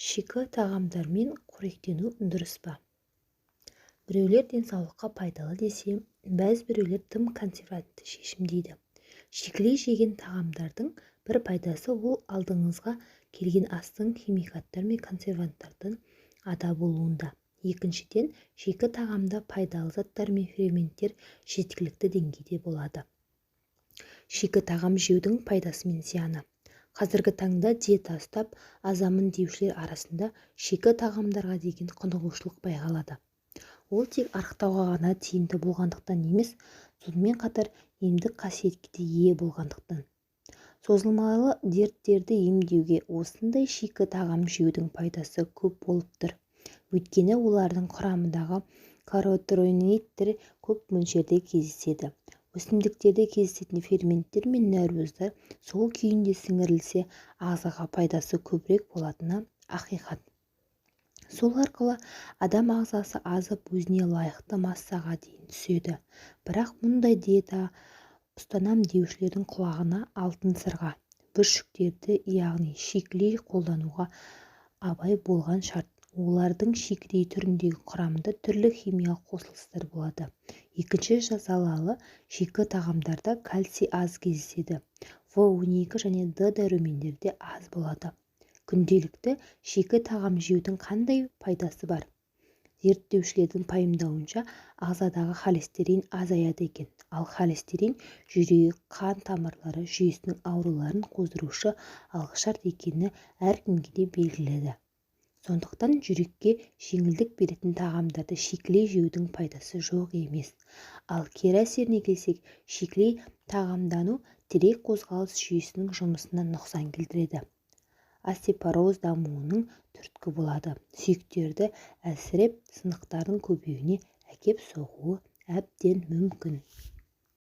Шикі тағамдармен қоректену дұрыс па? Біреулер денсаулыққа пайдалы десе, бәз біреулер тым консервативті шешім дейді. Шикілей жеген тағамдардың бір пайдасы ол алдыңызға келген астың химикаттар мен консерванттардан ада болуында. Екіншіден, шикі тағамда пайдалы заттар мен ферменттер жеткілікті деңгейде болады. Шикі тағам жеудің пайдасы мен зияны. Қазіргі таңда диета ұстап, азамын деушілер арасында шикі тағамдарға деген құнығушылық байқалады. Ол тек арықтауға ғана тиімді болғандықтан емес, сонымен қатар емдік қасиетке де ие болғандықтан. Созылмалы дерттерді емдеуге осындай шикі тағам жеудің пайдасы көп болып тұр. Өйткені олардың құрамындағы каротиноидтер көп мөлшерде кездеседі. Өсімдіктерде кездесетін ферменттер мен нәруыздар сол күйінде сіңірілсе, ағзаға пайдасы көбірек болатыны ақиқат. Сол арқылы адам ағзасы азып, өзіне лайықты массаға дейін түседі. Бірақ мұндай диета ұстанам деушілердің құлағына алтын сырға. Бүршіктерді, яғни шикілей қолдануға абай болған шарт. Олардың шикідей түріндегі құрамында түрлі химиялық қосылыстар болады. Екінші залалы шикі тағамдарда кальций аз кездеседі. В12 және Д дәрумендері де аз болады. Күнделікті шикі тағам жеудің қандай пайдасы бар? Зерттеушілердің пайымдауынша, ағзадағы холестерин азаяды екен. Ал холестерин жүрек, қан тамырлары жүйесінің ауруларын қоздырушы алғышарт екені әркімге де белгілі. Сондықтан жүрекке жеңілдік беретін тағамдарды шикілей жеудің пайдасы жоқ емес. Ал кері әсеріне келсек, шикілей тағамдану тірек қозғалыс жүйесінің жұмысына нұқсан келтіреді. Остеопороз дамуының түрткі болады. Сүйектерді әлсіреп, сынықтардың көбеюіне әкеп соғуы әбден мүмкін.